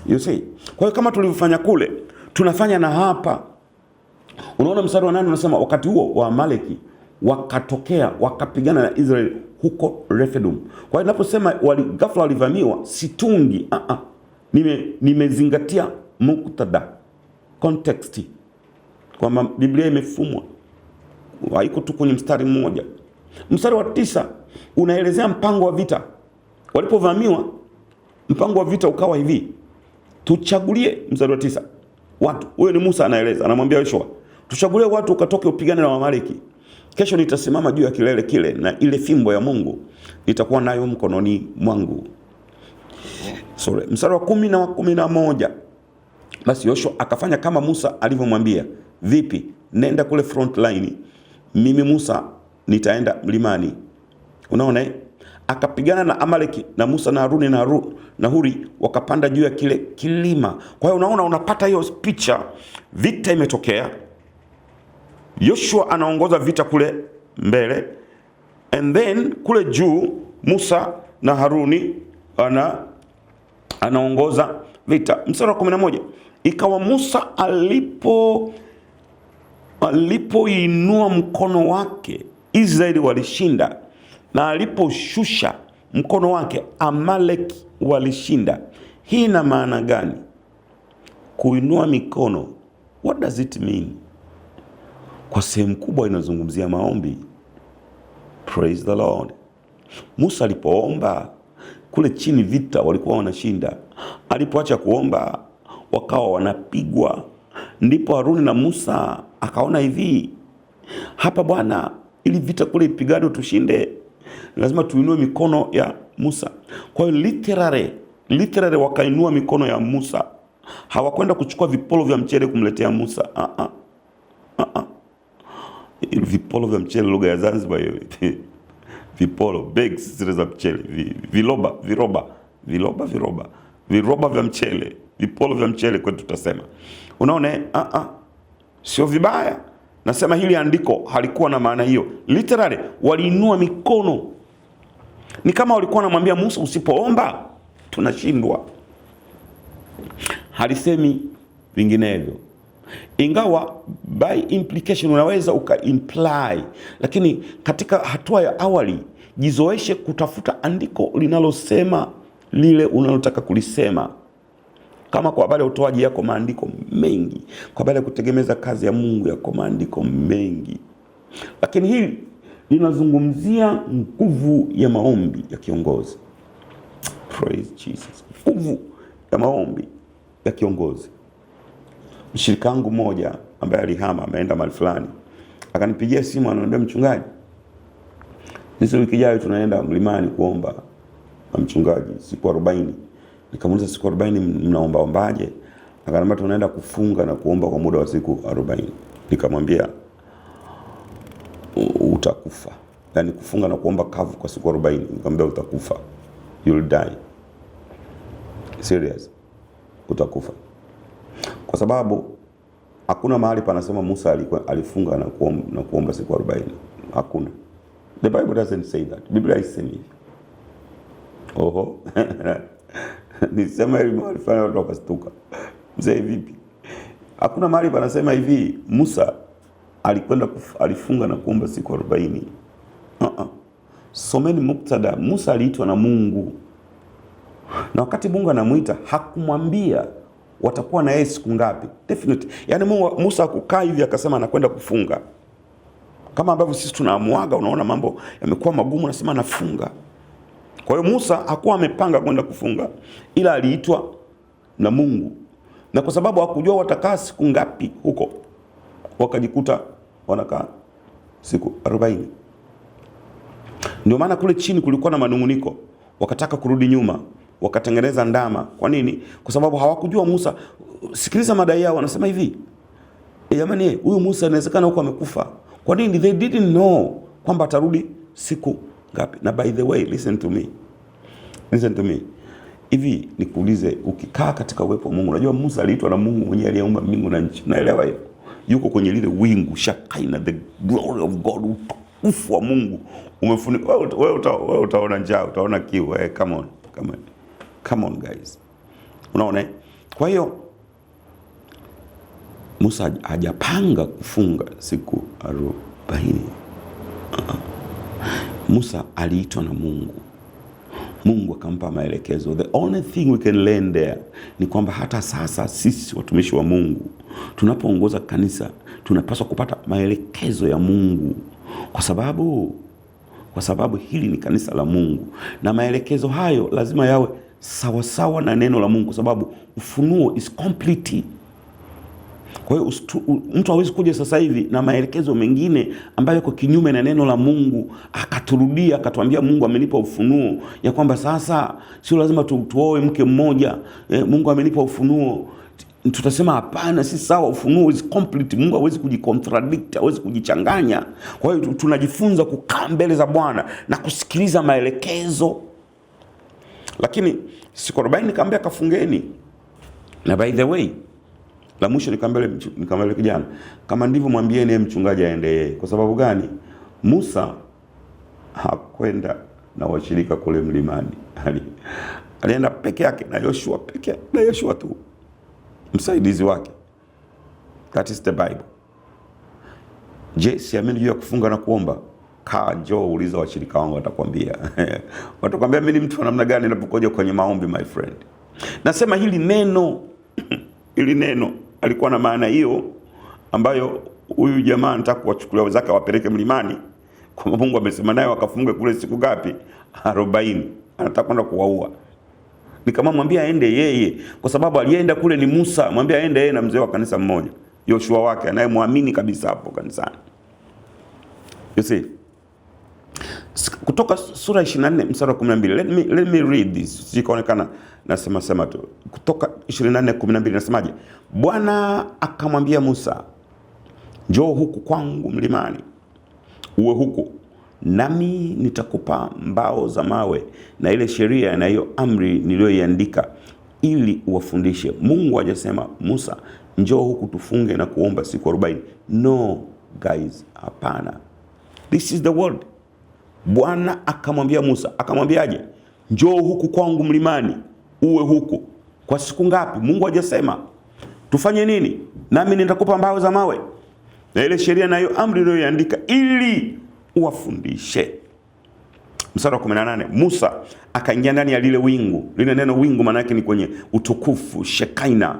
You see? Kwa hiyo kama tulivyofanya kule, tunafanya na hapa. Unaona mstari wa 8 unasema wakati huo Waamaleki wakatokea wakapigana na Israeli huko Refidim. Kwa hiyo ninaposema ghafla walivamiwa, situngi. Nimezingatia muktadha, context, kwamba Biblia imefumwa, haiko tu kwenye mstari mmoja. Mstari wa 9 unaelezea mpango wa vita. Walipovamiwa, mpango wa vita ukawa hivi: tuchagulie, mstari wa 9, watu. Huyo ni Musa anaeleza, anamwambia Yoshua, tuchagulie watu ukatoke upigane na Waamaleki. Kesho nitasimama juu ya kilele kile na ile fimbo ya Mungu nitakuwa nayo mkononi mwangu. Sorry. Mstari wa 10 na wa 11. Basi Yoshua akafanya kama Musa alivyomwambia. Vipi? Nenda kule front line, mimi Musa nitaenda mlimani. Unaona eh? Akapigana na Amaleki na Musa na Haruni na Huri wakapanda juu ya kile kilima. Kwa hiyo unaona, unapata hiyo picha, vita imetokea. Yoshua anaongoza vita kule mbele, and then kule juu Musa na Haruni anaongoza vita. Mstari wa 11, ikawa Musa alipoinua mkono wake Israeli walishinda, na aliposhusha mkono wake Amaleki walishinda. Hii ina maana gani? Kuinua mikono, what does it mean? Kwa sehemu kubwa inazungumzia maombi. Praise the Lord. Musa alipoomba kule chini vita walikuwa wanashinda. Alipoacha kuomba wakawa wanapigwa. Ndipo Haruni na Musa akaona hivi, hapa bwana, ili vita kule ipigane tushinde, lazima tuinue mikono ya Musa. Kwa hiyo literally wakainua mikono ya Musa. Hawakwenda kuchukua vipolo vya mchele kumletea Musa. Vipolo vya mchele, lugha ya Zanzibar hiyo. Vipolo, bags zile za mchele, viloba, viroba, viloba, viroba, viroba vya mchele, vipolo vya mchele kwetu tutasema. Unaona, sio vibaya. Nasema hili andiko halikuwa na maana hiyo. Literally waliinua mikono. Ni kama walikuwa wanamwambia Musa, usipoomba tunashindwa. Halisemi vinginevyo. Ingawa by implication unaweza uka imply, lakini katika hatua ya awali jizoeshe kutafuta andiko linalosema lile unalotaka kulisema. Kama kwa habari ya utoaji yako maandiko mengi, kwa habari ya kutegemeza kazi ya Mungu yako maandiko mengi, lakini hili linazungumzia nguvu ya maombi ya kiongozi. Praise Jesus. Nguvu ya maombi ya kiongozi. Mshirika wangu mmoja ambaye alihama ameenda mahali fulani, akanipigia simu, ananiambia, mchungaji, sisi wiki ijayo tunaenda mlimani kuomba na mchungaji siku 40. Nikamuuliza, siku 40 mnaomba ombaje? Akaniambia tunaenda kufunga na kuomba kwa muda wa siku 40. Nikamwambia utakufa. Yaani kufunga na kuomba kavu kwa siku 40. Nikamwambia utakufa. You'll die. Serious. Utakufa. Kwa sababu hakuna mahali panasema Musa alifunga na kuomba siku 40. Hakuna. The Bible doesn't say that. Biblia haisemi hivyo. Oho. Nisema hili mahali fulani watu wakastuka. Mzee vipi? Hakuna mahali panasema hivi Musa alikwenda alifunga na kuomba siku 40. Someni muktadha. Musa aliitwa na Mungu. Na wakati Mungu anamuita hakumwambia watakuwa na yeye siku ngapi. Definitely. Yaani Musa hakukaa hivi akasema anakwenda kufunga. Kama ambavyo sisi tunaamuaga, unaona mambo yamekuwa magumu, nasema nafunga. Kwa hiyo Musa hakuwa amepanga kwenda kufunga, ila aliitwa na Mungu. Na kwa sababu hakujua watakaa siku ngapi huko, wakajikuta wanakaa siku 40. Ndio maana kule chini kulikuwa na manunguniko, wakataka kurudi nyuma, wakatengeneza ndama. Kwa nini? Kwa sababu hawakujua Musa. Sikiliza madai yao, wanasema hivi, jamani, huyu Musa inawezekana huko amekufa. Kwa nini? They didn't know kwamba atarudi siku Ngapi? Na by the way, listen to me. Listen to me. Hivi nikuulize, ukikaa katika uwepo wa Mungu, unajua Musa aliitwa na Mungu mwenyewe aliyeumba mbingu na nchi. Unaelewa hiyo? Yuko kwenye lile wingu Shakaina, the glory of God, utukufu wa Mungu umefunika. Wewe utaona njaa, utaona kiu. Hey, come on, come on. Come on guys. Unaona? Kwa hiyo Musa hajapanga kufunga siku 40. Musa aliitwa na Mungu. Mungu akampa maelekezo. The only thing we can learn there ni kwamba hata sasa sisi watumishi wa Mungu tunapoongoza kanisa tunapaswa kupata maelekezo ya Mungu, kwa sababu hili ni kanisa la Mungu, na maelekezo hayo lazima yawe sawasawa na neno la Mungu, kwa sababu ufunuo is complete. Kwa hiyo mtu hawezi kuja sasa hivi na maelekezo mengine ambayo yako kinyume na neno la Mungu akaturudia akatuambia Mungu amenipa ufunuo ya kwamba sasa sio lazima tuoe mke mmoja, Mungu amenipa ufunuo. Tutasema hapana, si sawa. Ufunuo is complete. Mungu hawezi kujicontradict, hawezi kujichanganya. Kwa hiyo tunajifunza kukaa mbele za Bwana na kusikiliza maelekezo. Lakini siku 40 nikamwambia kafungeni. Na by the way, la mwisho nikamwambia kijana, kama ndivyo mwambieni yeye mchungaji aende yeye. Kwa sababu gani? Musa hakwenda na washirika kule mlimani. Alienda peke yake na Yoshua peke na Yoshua tu msaidizi wake. That is the Bible. Je, siamini juu ya kufunga na kuomba? Kaa, njoo uliza washirika wangu, watakwambia. Watakwambia mimi ni mtu wa namna gani ninapokuja kwenye maombi, my friend. Nasema hili neno alikuwa na maana hiyo ambayo huyu jamaa anataka kuwachukulia wenzake awapeleke mlimani, kwa Mungu amesema naye wakafunge kule siku ngapi? 40. Anataka kwenda kuwaua. Nikamwambia mwambie aende yeye, kwa sababu alienda kule ni Musa. Mwambie aende yeye na mzee wa kanisa mmoja, Yoshua wake anayemwamini kabisa hapo kanisani. You see? Kutoka sura 24 mstari wa 12. Let me read this. Sikaonekana nasema sema tu. Kutoka 24:12 nasemaje? Bwana akamwambia Musa, njoo huku kwangu mlimani, uwe huku nami nitakupa mbao za mawe na ile sheria na hiyo amri niliyoiandika ili uwafundishe. Mungu hajasema Musa, njoo huku tufunge na kuomba siku 40. No guys, hapana. This is the word. Bwana akamwambia Musa, akamwambiaje? Njoo huku kwangu mlimani, uwe huku kwa siku ngapi? Mungu hajasema tufanye nini? Nami nitakupa mbao za mawe na ile sheria na hiyo amri niliyoiandika ili uwafundishe. Mstari wa 18, Musa akaingia ndani ya lile wingu. Lile neno wingu maana yake ni kwenye utukufu, Shekaina.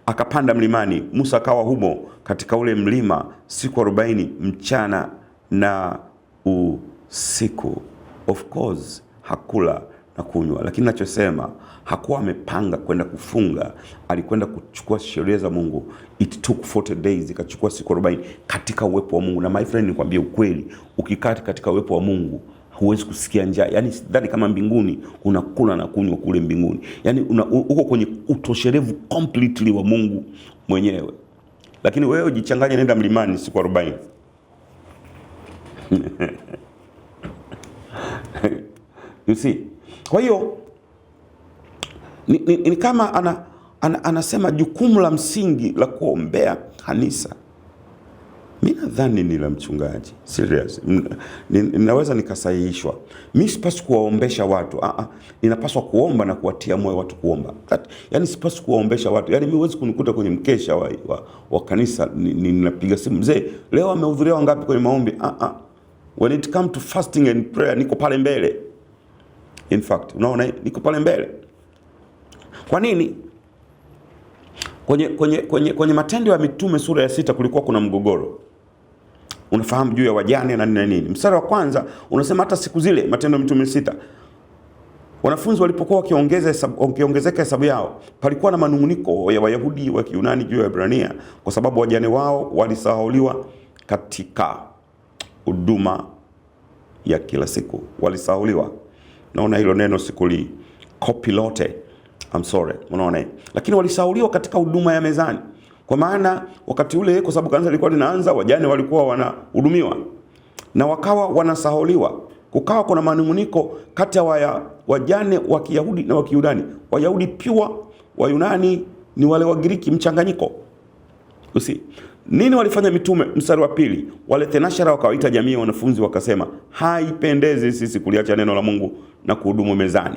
Akapanda mlimani, Musa akawa humo katika ule mlima siku 40 mchana na usiku. Of course hakula na kunywa, lakini nachosema hakuwa amepanga kwenda kufunga, alikwenda kuchukua sheria za Mungu. It took 40 days, ikachukua siku 40 katika uwepo wa Mungu. Na my friend, nikwambie ukweli, ukikaa katika uwepo wa Mungu huwezi kusikia njaa. Yani sidhani kama mbinguni unakula na kunywa kule mbinguni, yani uko kwenye utoshelevu completely wa Mungu mwenyewe. Lakini wewe ujichanganye, nenda mlimani siku 40. You see? Kwa hiyo ni kama anasema jukumu la msingi la kuombea kanisa mi nadhani ni la mchungaji. Serious. Ninaweza nikasahihishwa. Mi sipaswi kuwaombesha watu. Ninapaswa kuomba na kuwatia moyo watu kuomba. Yani sipaswi kuwaombesha watu. Yani mi huwezi kunikuta kwenye mkesha wa kanisa ninapiga simu, mzee, leo amehudhuria wangapi kwenye maombi? When it come to fasting and prayer niko pale mbele. In fact, unaona niko pale mbele. Kwa nini? Kwenye Matendo ya Mitume sura ya 6 kulikuwa kuna mgogoro. Unafahamu juu ya wajane na nini na nini. Mstari wa kwanza unasema hata siku zile, Matendo ya Mitume 6, wanafunzi walipokuwa wakiongezeka hesabu yao, palikuwa na manunguniko ya Wayahudi wa Kiyunani juu ya Waebrania kwa sababu wajane wao walisahauliwa katika huduma ya kila siku. Walisahauliwa. Naona hilo neno sikuli copy lote. I'm sorry, unaona. Lakini walisahauliwa katika huduma ya mezani. Kwa maana wakati ule, kwa sababu kanisa lilikuwa linaanza, wajane walikuwa wanahudumiwa na wakawa wanasahauliwa. Kukawa kuna manunguniko kati ya wajane wa Kiyahudi na wa Kiyunani. Wayahudi pure, Wayunani ni wale Wagiriki mchanganyiko. Usi. Nini walifanya mitume? Mstari wa 2, wale thenashara wakawaita jamii ya wanafunzi wakasema, haipendezi sisi kuliacha neno la Mungu na kuhudumu mezani.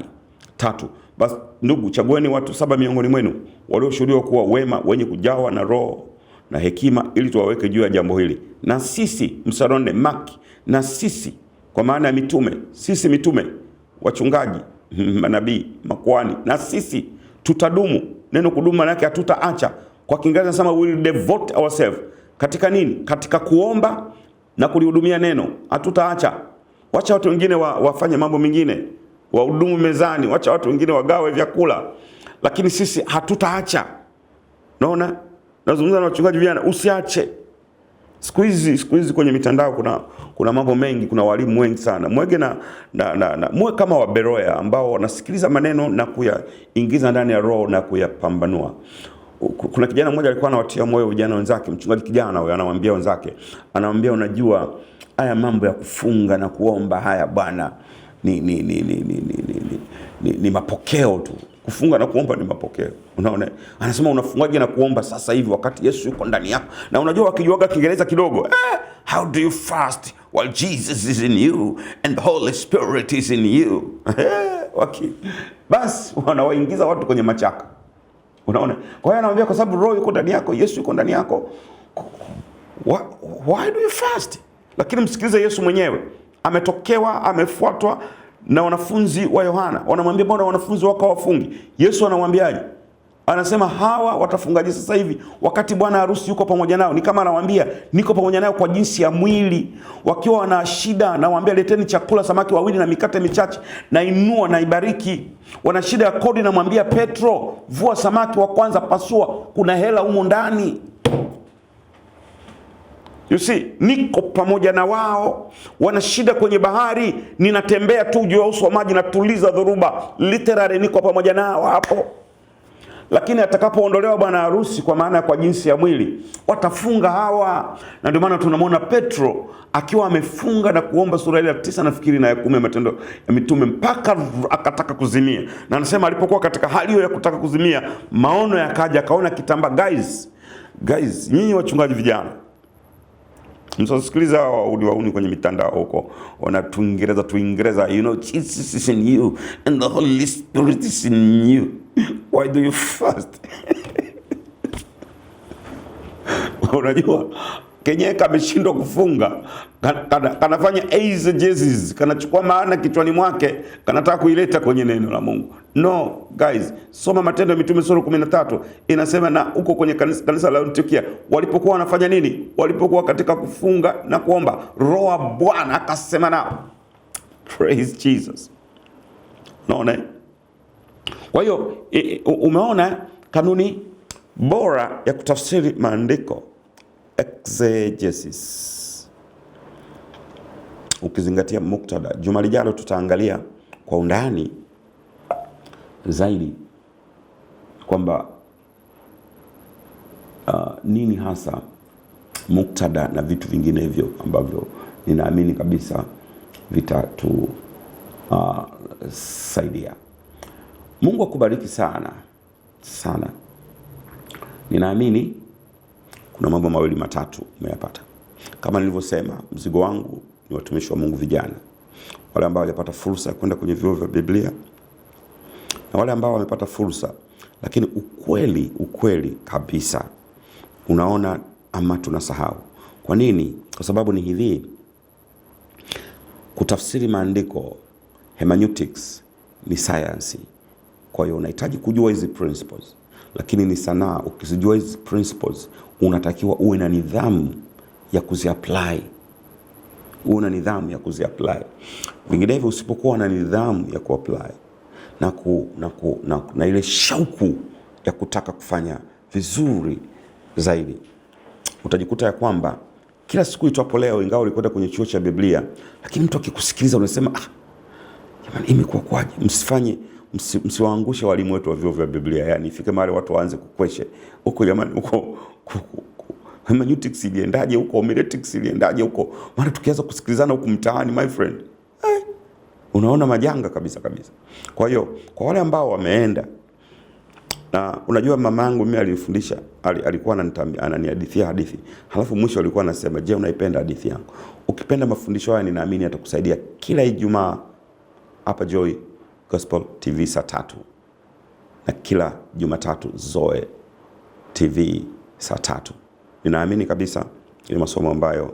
3, basi ndugu, chagueni watu 7 miongoni mwenu walioshuhudiwa kuwa wema, wenye kujawa na roho na hekima, ili tuwaweke juu ya jambo hili. Na sisi, mstari wa 4, maki, na sisi kwa maana ya mitume, sisi mitume, wachungaji, manabii, makuhani, na sisi tutadumu. Neno kudumu maana yake hatutaacha. Kwa Kiingereza nasema we will devote ourselves. Katika nini? Katika kuomba na kulihudumia neno. Hatutaacha. Wacha watu wengine wafanye mambo mengine, wahudumu mezani, wacha watu wengine wagawe vyakula, lakini sisi hatutaacha. Unaona? Nazungumza na wachungaji vijana, usiache. Siku hizi kwenye mitandao kuna mambo mengi, kuna walimu wengi sana. Mwege na muwe kama wa Beroya ambao wanasikiliza maneno na kuyaingiza ndani ya roho na kuyapambanua. Kuna kijana mmoja alikuwa anawatia moyo vijana wenzake, mchungaji kijana huyo anawaambia wenzake, anawaambia unajua haya mambo ya kufunga na kuomba haya bwana ni mapokeo tu. Kufunga na kuomba ni mapokeo. Unaona? Anasema unafungaje na kuomba sasa hivi wakati Yesu yuko ndani yako? Na unajua wakijuaga Kiingereza kidogo, how do you fast while Jesus is in you and the Holy Spirit is in you? Basi wanawaingiza watu kwenye machaka. Unaona? Kwa hiyo anamwambia kwa sababu roho yuko ndani yako, Yesu yuko ndani yako. Why do you fast? Lakini msikilize Yesu mwenyewe. Ametokewa, amefuatwa na wanafunzi wa Yohana. Wanamwambia mbona wanafunzi wako hawafungi? Yesu anamwambiaje? Anasema hawa watafungaje sasa hivi wakati bwana harusi yuko pamoja nao? Ni kama anawaambia niko pamoja nao kwa jinsi ya mwili. Wakiwa wana shida nawaambia leteni chakula, samaki wawili na mikate michache, na inua na ibariki. Wana shida ya kodi, namwambia Petro, vua samaki wa kwanza, pasua, kuna hela humo ndani. You see, niko pamoja na wao. Wana shida kwenye bahari, ninatembea tu juu ya uso wa maji, natuliza dhoruba. Literally niko pamoja nao hapo. Lakini atakapoondolewa bwana harusi, kwa maana kwa jinsi ya mwili, watafunga hawa. Na ndio maana tunamwona Petro akiwa amefunga na kuomba sura ile ya 9 nafikiri na ya 10 ya Matendo ya Mitume, mpaka akataka kuzimia. Na anasema alipokuwa katika hali hiyo ya kutaka kuzimia, maono yakaja, akaona kitambaa. Guys, nyinyi wachungaji vijana, msisikiliza wauni kwenye mitandao huko wanatuingereza tuingereza, you know Jesus is in you and the Holy Spirit is in you, why do you fast? Unajua kenye kameshindwa kufunga, kanafanya exegesis, kanachukua maana kichwani mwake, kanataka kuileta kwenye neno la Mungu. No guys, soma Matendo ya Mitume sura 13, inasema na huko kwenye kanisa la Antiokia walipokuwa wanafanya nini? Walipokuwa katika kufunga na kuomba, Roho wa Bwana akasema nao. Praise Jesus. Unaona? Kwa hiyo umeona kanuni bora ya kutafsiri maandiko, exegesis, ukizingatia muktadha. Juma lijalo tutaangalia kwa undani zaidi kwamba nini hasa muktadha na vitu vingine hivyo ambavyo ninaamini kabisa vitatusaidia. Mungu akubariki sana sana. Ninaamini kuna mambo mawili matatu umeyapata. Kama nilivyosema, mzigo wangu ni watumishi wa Mungu vijana, wale ambao hawajapata fursa ya kwenda kwenye vyuo vya Biblia na wale ambao wamepata fursa, lakini ukweli kabisa unaona ama tunasahau. Kwa nini? Kwa sababu ni hivi, kutafsiri maandiko, hermeneutics, ni science. Kwa hiyo unahitaji kujua hizi principles, lakini ni sanaa. Ukizijua hizi principles, unatakiwa uwe na nidhamu ya kuziapply. Uwe na nidhamu ya kuziapply. Vinginevyo usipokuwa na nidhamu ya kuapply na ile shauku ya kutaka kufanya vizuri zaidi, utajikuta ya kwamba kila siku itwapo leo, ingawa ulikwenda kwenye chuo cha Biblia, lakini mtu akikusikiliza unasema, jamani, imekuwa kwaje? Msiwaangushe walimu wetu wa vyuo vya Biblia. Yani ifike mahali watu waanze kukweshe huko, jamani, huko hermeneutics iliendaje huko, homiletics iliendaje huko? Maana tukianza kusikilizana huku mtaani, my friend, Unaona majanga kabisa kabisa. Kwa hiyo kwa wale ambao wameenda na unajua, mamangu mimi alinifundisha, alikuwa ananihadithia hadithi, halafu mwisho alikuwa anasema, je, unaipenda hadithi yangu? Ukipenda mafundisho haya, ninaamini atakusaidia. Kila Ijumaa hapa Joy Gospel TV saa 3 na kila Jumatatu Zoe TV saa 3. Ninaamini kabisa ni masomo ambayo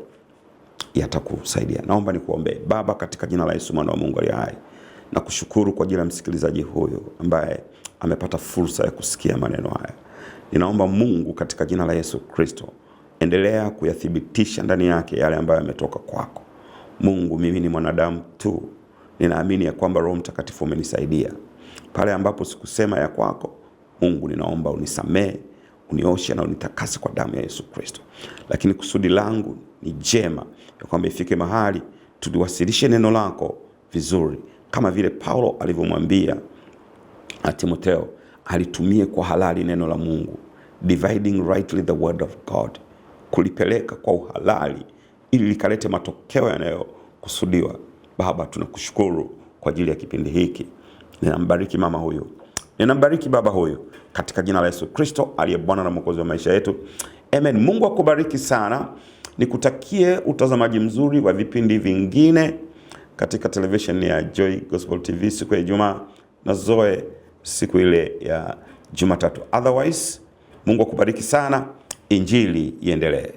yatakusaidia. Naomba nikuombee. Baba, katika jina la Yesu mwana wa Mungu aliye hai, nakushukuru kwa ajili ya msikilizaji huyu ambaye amepata fursa ya kusikia maneno haya. Ninaomba Mungu katika jina la Yesu Kristo, endelea kuyathibitisha ndani yake yale ambayo yametoka kwako. Mungu, mimi ni mwanadamu tu, ninaamini ya kwamba Roho Mtakatifu umenisaidia pale ambapo sikusema ya kwako. Mungu, ninaomba unisamee, unioshe na unitakase kwa damu ya Yesu Kristo. Lakini kusudi langu ni jema, ya kwamba ifike mahali tuliwasilishe neno lako vizuri, kama vile Paulo alivyomwambia Timotheo alitumie kwa halali neno la Mungu, dividing rightly the word of God, kulipeleka kwa uhalali ili likalete matokeo yanayokusudiwa. Baba, tunakushukuru kwa ajili ya kipindi hiki. Ninambariki mama huyu, ninambariki baba huyu katika jina la Yesu Kristo aliye Bwana na Mwokozi wa maisha yetu. Amen. Mungu akubariki sana, nikutakie utazamaji mzuri wa vipindi vingine katika television ya Joy Gospel TV siku ya Ijumaa na Zoe siku ile ya Jumatatu. Otherwise, Mungu akubariki sana, injili iendelee.